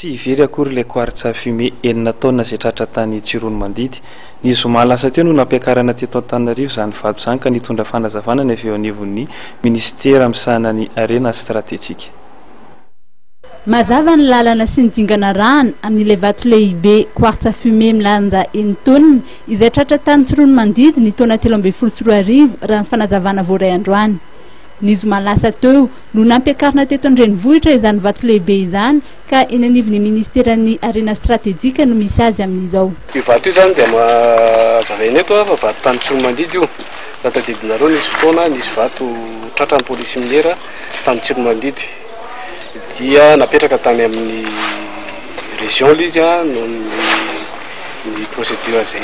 Tsy very akory ilay quartz fumé 6 taonina izay tratra tany Tsiroanomandidy. Ny zoma lasa teo no nampiakarana teto Antananarivo izany vato izany, ka nitondra fanazavana ny avy eo anivon'ny ministera misahana ny harena stratejika. Mazava ny lalana sy ny dingana arahana amin'ilay vato lehibe quartz fumé milanja 6 taonina izay tratra tany Tsiroanomandidy ny taona 2013, raha ny fanazavana voaray androany. Ny zoma lasa teo no nampiakarina teto an-drenivohitra izany vato lehibe izany, ka eny anivon'ny ministeran'ny harena stratejika no misy azy amin'izao. Io vato io zany dia mazavaina eto fa vato tany Tsiroanomandidy io. Raha tadidinareo, nisy fotoana nisy vato tratra ny police minière tany Tsiroanomandidy, dia napetraka tany amin'ny région le izy noho ny procédure zay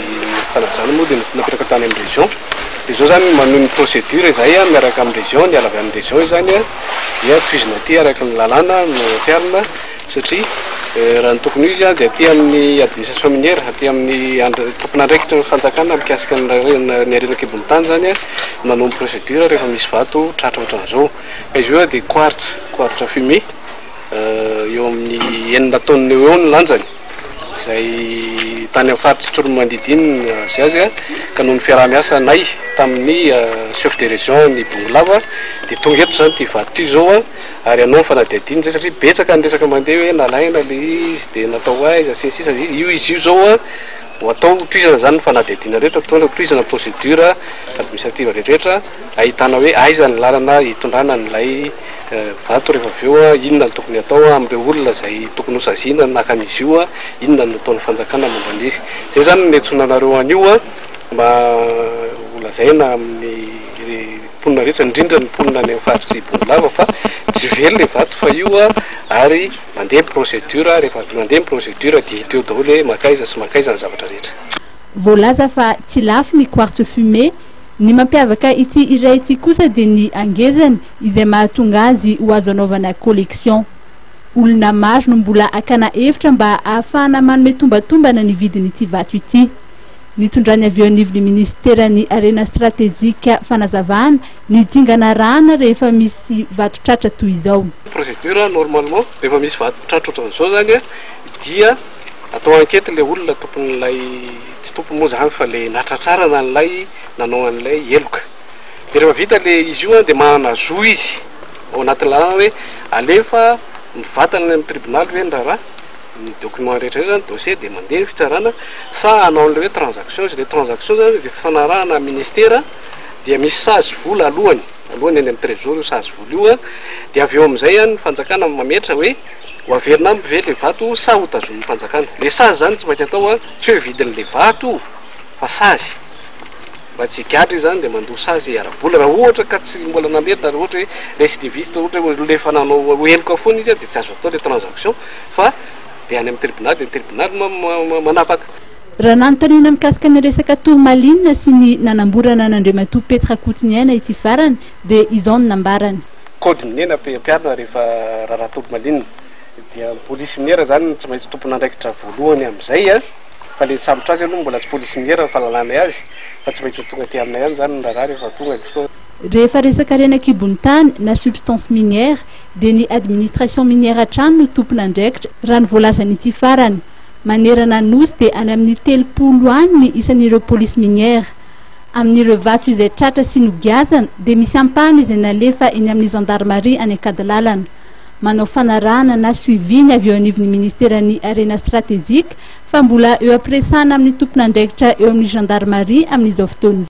fanajana moa, dia napetraka tany amin'ny région. De zao zany manohy ny procédure zay miaraka amin'ny région. Ny ala avy amin'ny région io zany dia tohizina aty araka ny lalàna no ampiharina, satria raha ny tokony io izy dia aty amin'ny administration minière, aty amin'ny tompon'andraikitra ny fanjakana mikasika ny harena an-kibon'ny tany zany manao ny procédure rehefa misy vato tratra ohatran'izao. Ka izy io dia quartz fumé, eo amin'ny 6 taonina eo eo ny lanjany, izay tany amin'ny faritsy Tsiroanomandidy iny azy ka noho ny fiaraha-miasa nay tamin'ny chef de région ny Bongolava dia tonga eto zany ty vato ty zao ary hanao ny fanadihadiana zay, satria betsaka ny resaka mandeha hoe nalaina le izy dia natao aiza sy ny sisa io. Izy io zao ho atao tohizana zany ny fanadihadiana rehetra, tohizana procédure administrative rehetrarehetra, ahitana hoe aiza ny lalana hitondrana n'ilay vato rehefa avy eo, inona ny tokony atao amin'ireo olona izay tokony ho saziana naka an'izy io, inona no ataon'ny fanjakana momba an'izy zay. Zany no niantsoana anareo an'io mba ho lazaina amin'ny mponina rehetra, indrindra ny mponina any amin'ny faritsy Bongolava, fa tsy very le vato fa io ary mandeha ny procédure. Rehefa mandeha ny procédure dia hita eo daholo hoe makaiza sy makaiza ny zavatra rehetra. Voalaza fa tsy lafo ny quartz fumé. Ny mampiavaka ity iray ity kosa dia ny angezany izay mahatonga azy ho azo anaovana collection. Olona maro no mbola akana hevitra mba ahafahana manome tombatombana ny vidin'ity vato ity. Nitondrany avy eo anivon'ny ministeran'ny harena stratejika fanazavana ny dingana arahana rehefa misy vato tratra toy izao. Procédure normalement rehefa misy vato tratra ohatran'izao zany dia atao enquête le olona tompon'ilay, tsy tompony moa zany fa le natratrarana an'ilay nanao an'ilay heloka. De rehefa vita le izy io dia manana zo izy ao anatin'ny lalàna hoe alefa mivantana any amin'ny tribonaly hoe ny raharaha, ny document rehetra zany, dossier, de mandeha ny fitsarana, sa hanao an'le hoe transaction izy. Le transaction zany de fifanarahana ministera, dia misy sazy vola alohany any amin'ny trésor io sazy vola io de avy eo amin'izay ny fanjakana mametra hoe ho averina aminy ve le vato sa ho tazomin'ny fanjakana. Le sazy zany tsy maintsy atao tsy hoe vidin'le vato fa sazy mba tsy higadra izy zany, de mandoa sazy ara-bola raha ohatra ka tsy mbola namerina. Raha ohatra hoe récidiviste, ohatra hoe olona efa nanao heloka foana izy de tsy azo atao le transaction fa de any amin'ny tribunal, de ny tribunal manapaka. Raha nanontaniana mikasika ny resaka tourmaline sy ny nanamborana an'Andriamatoa Pety Rakotoniaina ity farany, dia izao ny nambarany. Code minier ampiharina rehefa raharaha tourmaline, dia police minière zany tsy maintsy tompon'andraikitra voalohany amin'izay fa le sambotra azy aloha mbola tsy police minière ny fahalalana azy, fa tsy maintsy ho tonga aty aminay ihany zany ny raharaha rehefa tonga ny fotoana. Rehefa resaka harena an-kibon'ny tany na substance minière, dia ny administration minière hatrany no tompon'andraikitra, raha ny voalazan'ity farany. Manerana nosy dia any amin'ny 30 any ny isan'ireo police minière. Amin'ireo vato izay tratra sy nogiazana dia misy ampahany izay nalefa eny amin'ny gendarmerie any Ankadilalana. Manao fanarahana na suivi ny avy eo anivon'ny ministeran'ny harena stratejika, fa mbola eo ampiresahana amin'ny tompon'andraikitra eo amin'ny gendarmerie amin'izao fotoana izao.